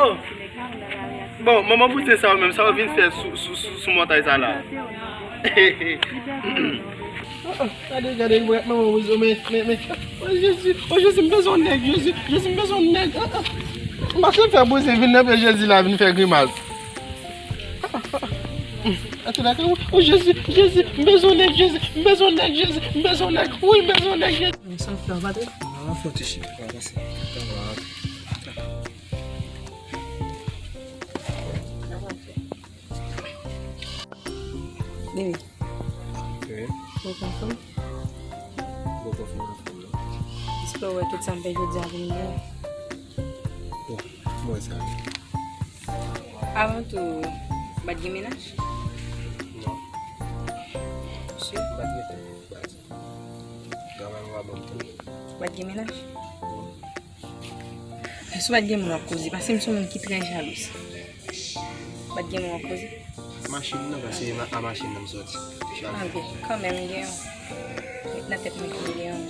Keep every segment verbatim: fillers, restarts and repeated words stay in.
Oh. Bon, manman bouzen sa yo menm, sa yo vin fè sou, sou, sou, sou montay sa la. Gade, gade, manman bouzen, men, men, men. Oh, Jezi, oh, Jezi, m bezwen yon nèg, Jezi, Jezi, m bezwen yon nèg. Ah, ah. M pa t fè bouzen vin nan pye Jezi la, vin fè grimas. Antre lakay ou. Oh, Jezi, Jezi, m bezwen yon nèg, Jezi, m bezwen yon nèg, Jezi, m bezwen yon nèg. Wi, m bezwen yon nèg, Jezi. Sa w ap fè, w pa t... An fè yon ti chita, pa pase. Bebe. Wi. Ou anfòm? Ou anfòm, anfòm, non? Èske w wè tout sa m fè jodi a pou m gen? Bon, mwen sa. Avan tou, ou pa t gen mennaj? Non. Si? M pa t gen tèt pou baz. Travay mwen pa ban m tèt. Ou pa t gen mennaj? Non. Si w pa t gen moun w ap koze, paske m se yon moun ki trè jalouz. Ou pa t gen moun w ap koze? Machin nan, paske a machin nan m soti. Chak jou. Anben, kanmenm, m gen yon. Met nan tèt mwen ke m gen yon.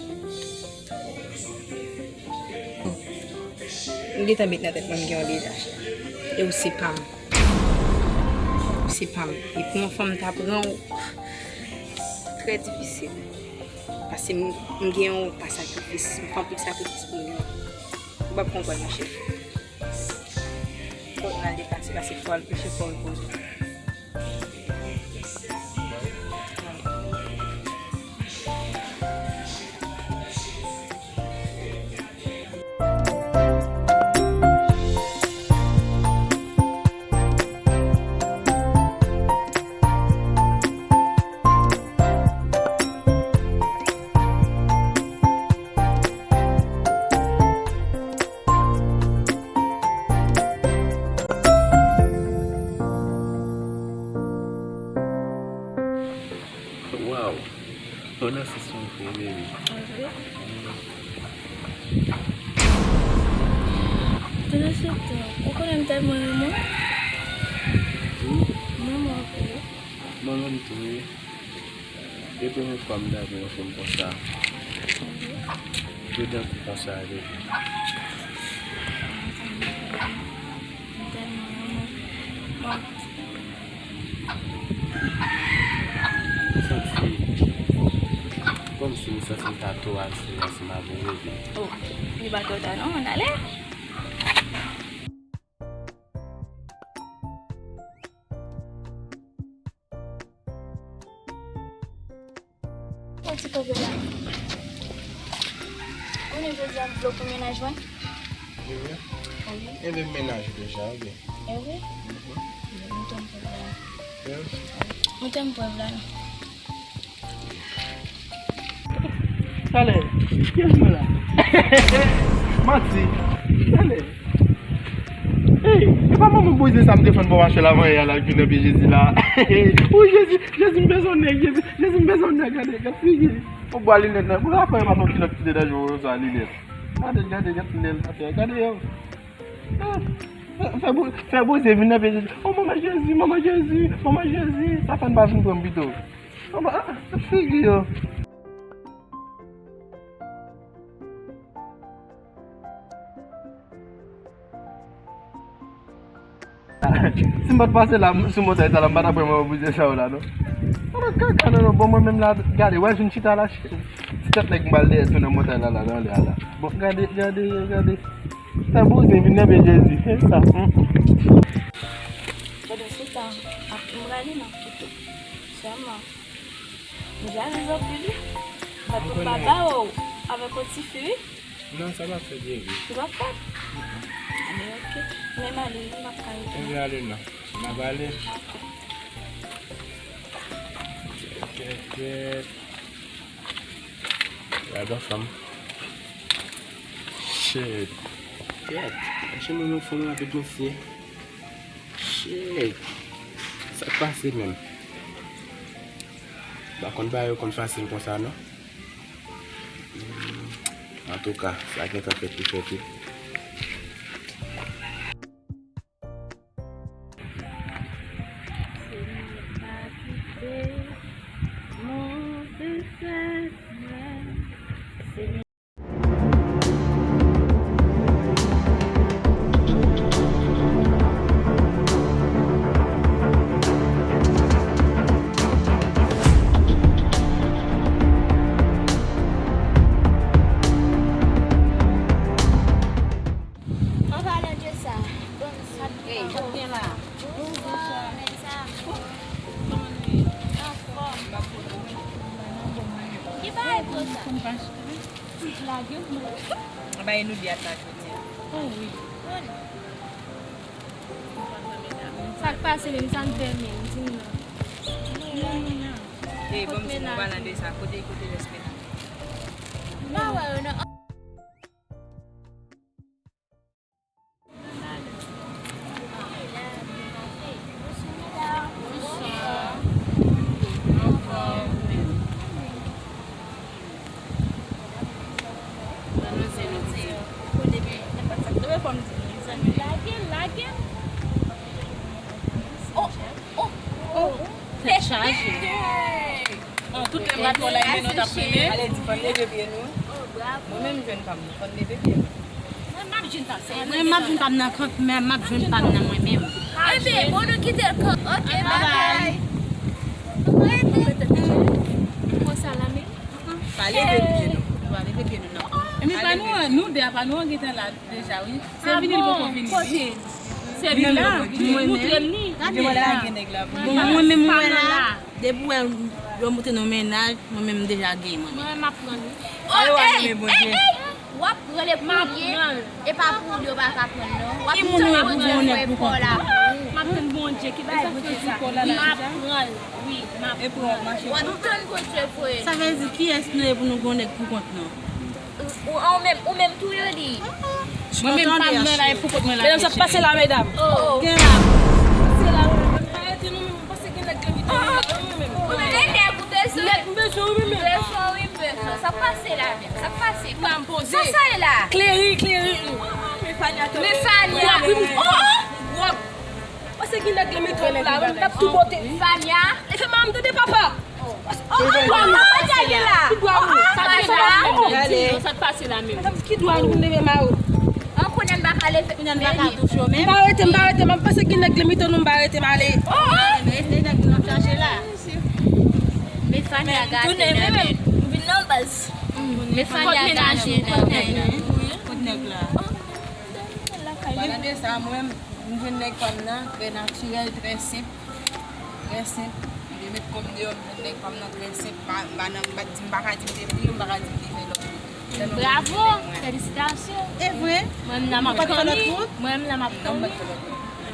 M gentan met nan tèt mwen m gen yon deja, chè. E ou se pa m. Ou se pa m. E pou yon fanm ta pran ou, trè difisil. Paske m, m gen yon pa sakrifis. M fè anpil sakrifis pou m gen yon. Ou p ap konprann, monchè. Fò n al deplase, paske fò al preche, fò repoze. Waw! Mwen nan sens mwen fre, baby. Antre. Tande, Satan, ou konnen m tèlman renmen w. Wi. Mwen, mwen anpil. Mwen menm tou, wi. E premye fwa m drape yon fanm konsa. De dan kou konsa, wi. M tèlman renmen w. M santi kòmsi m santi m ta tou asou ansanm avè w, baby. Oh, li pa twò ta non, ann ale. Yon ti kanpe la. Konnen jodi a m vle w pou mennaj mwen? Wi. Wi. Enben m mennaj ou deja, wi. E wi? Mhm. Montre m prèv la. Prèv? Montre m prèv la non. Talè, kiyès mwen la? Manti. Talè. Ey, e pa manman bouzen sa m te fann bò mache l avan yè a la k vin nan pye Jezi la. O Jezi, Jezi m bezwen nèg, Jezi, Jezi m bezwen nèg, gade, gade figi. O bwa linèt nan, pou afè yo pa fè kilòt ki te danje konsa linèt. Gade, gade, gade linèt atè, gade yo. Ah, fè, fè bou-, fè bouzen vin nan pye Jezi. O manman Jezi, manman Jezi, manman Jezi, sa fè n pa vin pran m pito. Manman, ah, gade figi yo. Si m pa t pase la, sou montay sa la, m pa t ap wè manman bouzen sa yo la, non. Sa pa t kaka, non, non. Bon, mwen menm la, gade, wè, vin chita la, ti tèt nèg m pral dèyè tou nan montay la, la, nan lè a la. Bon, gade, gade, gade. Sa bouzen vin nan pye Jezi, se sa. Mm, mm. Pandan se tan, ap, m prale nan kite. Sèlman. M jalouz anpil wi. Bat pou baba w avèk yon tifi wi. Non, sa p ap fèt, baby. Li p ap fèt? Anben, ok. Men m ale wi, m ap ka rete. Anben, ale non. M ap ale. Ok. Kèt, kèt. Gade yon fanm. Shit. Kèt. Mache mwen yon fanm rapid, mesye. Shit. Sa k pase menm? M pa konn bagay yo konn fasil konsa non. Antouka, sa gentan fèt li fèt wi. Senyè, pa kite move sèt mwen. Senyè. Anba e nou de a ta kote. Oh wi. Sa k pase menm, sa n fè menm, di m non. E bon, m di nou palan de sa, kote, kote lès menaj? M pa wè yo nan. Lage l, lage l. Oh, oh, oh. Tèt chaje. Bon, tout lè m pa t wè w la, e men nou t ap mennen. Ale di, fò n leve pye nou. Mwen menm jwenn pa m nan, fò n leve pye nou. Mwen, m ap jwenn pa m nan, kont, men m ap jwenn pa m nan mwen menm. Enben, bon, nou kite l kon. Ok, bye bye. Konsa la, men. Pa leve pye nou. Nou pa leve pye nou, non. Epi pa nou an, nou de a pa nou an gentan la deja, wi. Se vini li poko vini, wi. Kote? Se vini la, mwen moutre m li. Gade la. Bon, mwen menm, mwen la. Depi w wè yo moute nan menaj, mwen menm m deja gen mwen. Mwen, m ap pran li. Oh, ey, ey, ey! W ap pran li pou li ye. E pa pou li, w pa ka pran li, non. W ap tann pou li voye kò la pou ou. M ap tann Bondye ki bay Bondye sa. M ap pran li. Wi, m ap pran li. W ap tann Bondye voye. Sa vle di, kiyès nou ye pou nou gon nèg pou kont nou? Ou, ou menm, ou menm touye li. Mwen menm pa mwen la, e pou kont mwen la. Medam, sa k pase la, medam? Oh. Gen la. Sa k pase la, mwen menm pa rete nou menm, m panse gen nèg gen mitan nou la, mwen menm. Ou gen nèg ou bezwen? Nèg m bezwen, wi, mwen menm. Bezwen, wi, bezwen. Sa k pase la, menm? Sa k pase? Sa sa ye la? Klere, klere. Men Fania. Men Fania. Oh, oh. Gwòg. Pase gen nèg gen mitan nou la, mwen menm, n ap tou bote. Fania. E fè m tande, papa. Ki dwa nou? Ki dwa nou? Sa k pase la menm? Di nou sa k pase la menm. Ki dwa nou pou n leve mare? An konnen m pa ka leve. Konnen m pa ka touche w menm. M pa rete, m pa rete, m ap pase gen nèg nan mitan nou, m pa rete, m ale. Oh, oh. Men se nèg nou ap chache la. Men Fania gate nan men. M vin nan baz. Men Fania gate nan men. Kot nèg la? Palan de sa, mwen menm, m jwenn nèg pa m nan, trè natirèl, trè senp. Trè senp. M te met kò m deyò, m jwenn nèg pa m nan trè senp. M pa, m pa nan, m pa di, m pa ka di m te pri yo, m pa ka di m te fè lòt. Bravo, felisitasyon. E vre? Mwen menm la m ap tann li. Mwen menm la m ap tann li.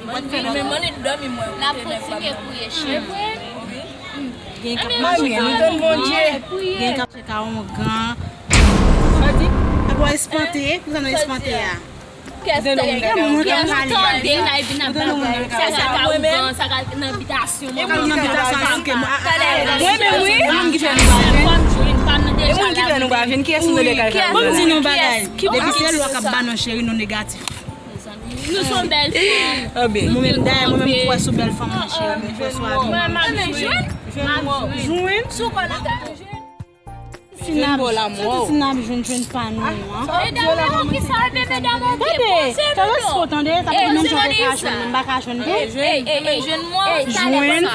Mwen menm mwen dòmi mwen. N ap kontinye priye chèf. E vre? Gen k ap mache ka, nou tann Bondye. Gen k ap mache ka ongan. Sa di? Ap wè espante, pou sa nou espante a. Kiyès tande? Kiyès tande la epi n ap bagay? Sa, sa ka ougan, sa ka nan bitasyon mwen. Mwen menm, wi. E moun ki fè nou pa vin? E moun ki fè nou pa vin? Kiyès nou tande k al fè nou? Ban m di nou bagay. Depi se lwa k ap ba non cheri, nou negatif. Nou se yon bèl fanm. Mwen menm, dayè, mwen menm, m kwè sou bèl fanm nan, cheri. M kwè sou avi. Mwen, m ap jwenn. Jwenn. Sou kò la, jwenn. Jwenn bò la mò. Sèl ti n ap jwenn, jwenn pa nou an. Medam, ou ki sa, medam, ou gen poze nou non. Tande, sa pa menm jan te ka jwenn, mwen pa ka jwenn tou. Jwenn.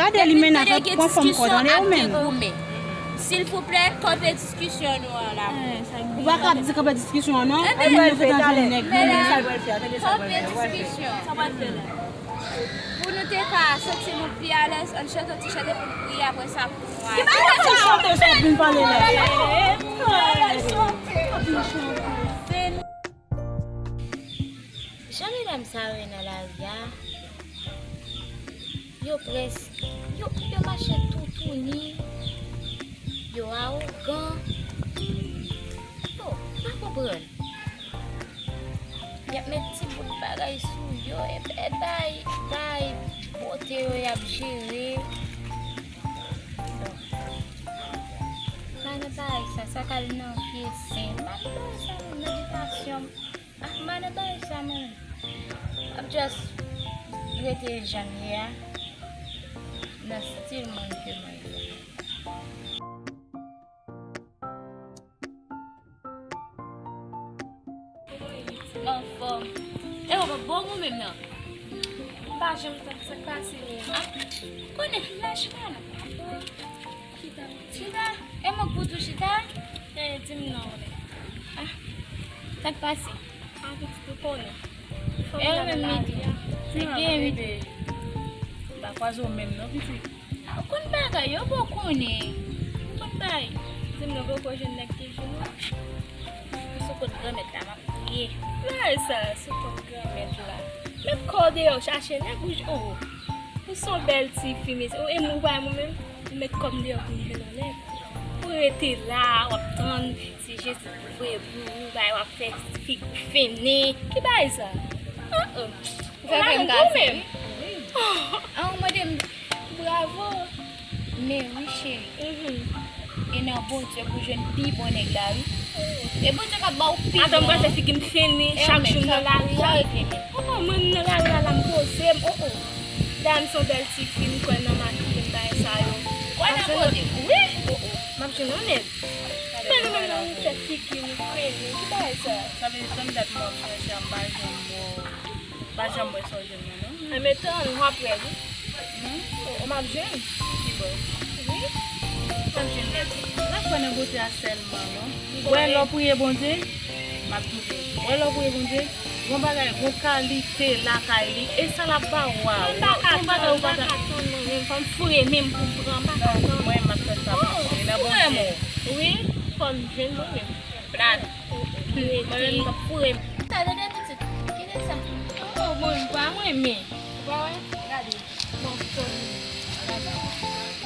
Gade li menaj ap pran fanm kò, tande ou menm. Silvouplè, kanpe diskisyon nou an la. Ou pa ka ap di kanpe diskisyon an non. Epi nou fè talè. Kanpe diskisyon. Pou nou te ka santi nou pi alèz, ann chante yon ti chante pou n priye, apre sa pou nou ale. Ki bagay sa? Chante sa, vin pale la. Jan medam sa yo ye nan lari a, yo près, yo, yo mache toutouni, yo awogan. Bon, m pa konprann. Y ap met ti bout bagay sou yo, e, e bay, bay bote yo y ap jere. Bon. M pa nan bagay sa, sa k al nan pye sen. M pa nan bagay sa, nan bitasyon. Ah, m pa nan bagay sa, mwen. M ap just rete jan m ye a, nan stil mwen ke mwen ye. Anfòm. E w pa bon ou menm nan? M pa janm tann sa k pase menm. Ah, konnen, la chita la. Chita. Chita. E mwen k pou tou chita? E, di m non. Ah, sa k pase? Ah, pitit ou konnen. E ou menm, Midi? Se gen, Midi. M pa kwaze w menm non, pitit. Ou konn bagay yo, bon, konnen. Ou konn bagay. Di m non, poko jwenn nèg ki jwenn ou. Kont Granmèt la, m ap priye. Bagay sa, sou kont Granmèt la. Met kò w deyò, chache nèg ou j-, oh. Ou se yon bèl tifi, mesye. Ou, e mwen, ou pa wè mwen menm? M met kò m deyò pou m jwenn yon nèg. Ou rete la, w ap tann, si Jezi voye pou ou, bay, w ap fè figi w fennen. Ki bagay sa? Oh, oh. Ou fè vre m ka di wi. An, ou mande m, bravo. Men wi, cheri. Mhm. E nan Bondye pou jwenn pi bon nèg la, wi. E Bondye k ap ba w pi bon. Atann, m panse figi m fennen chak jou m nan lari a. Sa regle menm. Oh, oh, mwen m nan lari a la, m poze m. Oh, oh. Dayè, m se yon bèl tifi, m kwè nan makiye, m bagay sa yo. Kwè nan kote? Wi. Oh, oh. M ap jwenn yon nèg. Men nou menm nan nou fè figi nou fennen. Ki bagay sa? Sa vle di tann dat mwen ap chèche a, m pa janm wè w. Pa janm wè sa w jwenn nan, non. Enben, tann, w ap wè, wi. Hmm? O, o, m ap jwenn. Ki bò? Wi, m ap jwenn nèg. M pa kwè nan bote a sèlman, non. Wè lè w priye Bondye, m ap touve. Wè lè w priye Bondye, gon bagay, gon kalite lakay li, e sa l ap ba w a. Mwen pa ka tann, mwen pa ka tann mwen menm, fò m foure men m pou m pran, m pa ka tann. Mwen, m ap fè sa pou mwen, nan Bondye. Wi, fò m jwenn mwen menm. Plat. Mwen menm, m ap foure m. Sa, tande pitit. Kite sa. Oh, bon, m pa renmen. Ou pa wè? Gade. Bon, sòri.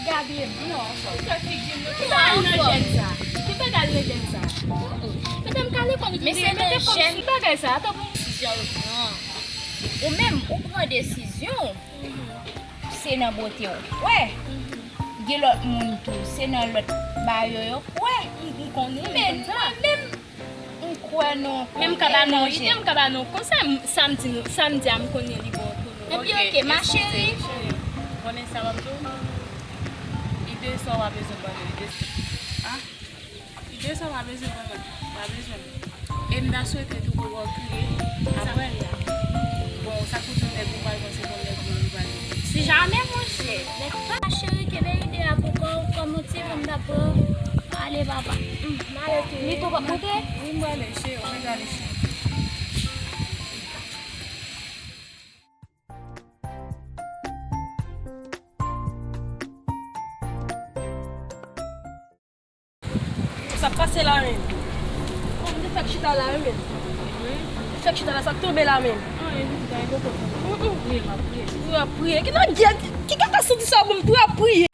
Gade. Non, anfòm. Ou fè figi m, non. Ki bagay nan jèn sa? Ki bagay nan jèn sa? Oh, oh. Medam, kale kò nou. Men se nan jèn. Ki bagay sa? Atann pou m. Desizyon yo pran. Ou menm, ou pran desizyon. Se nan bote w. Wè. Gen lòt moun tou, se nan lòt bagay yo, yo kwè. M, m konnen, men mwen menm, m kwè nan. Men m ka ba nou ide, m ka ba nou konsèy. M, samdi, samdi a, m konnen li bon pou nou. Epi, ok, ma chérie. Konnen sa m ap di w? Ide sa w pa bezwen ban nou, ide. Ah. Ide sa w pa bezwen ban mwen. Pa bezwen. E m ta swete tou pou w kriye apre l. Bon, sa koute yon nèg ou pral panse konn nèg ou menm li pral di. Si jamè monchè, nèg pa cheri kenbe ide a pou kò w kòm yon timoun m t ap pran. Ale papa. M ale tou. Li tou p ap monte? Wi, m prale cheri, mwen prale cheri. Sa k pase la menm? Bon, m te fèk chita la wi menm. M te fèk chita la, sa k tonbe la menm? Anyen, pitit, anyen poko fèt. Mm, mm. Priye, m ap priye. Priye, ap priye. Ki nan gè, ki kaka santi sa bon, m priye, ap priye.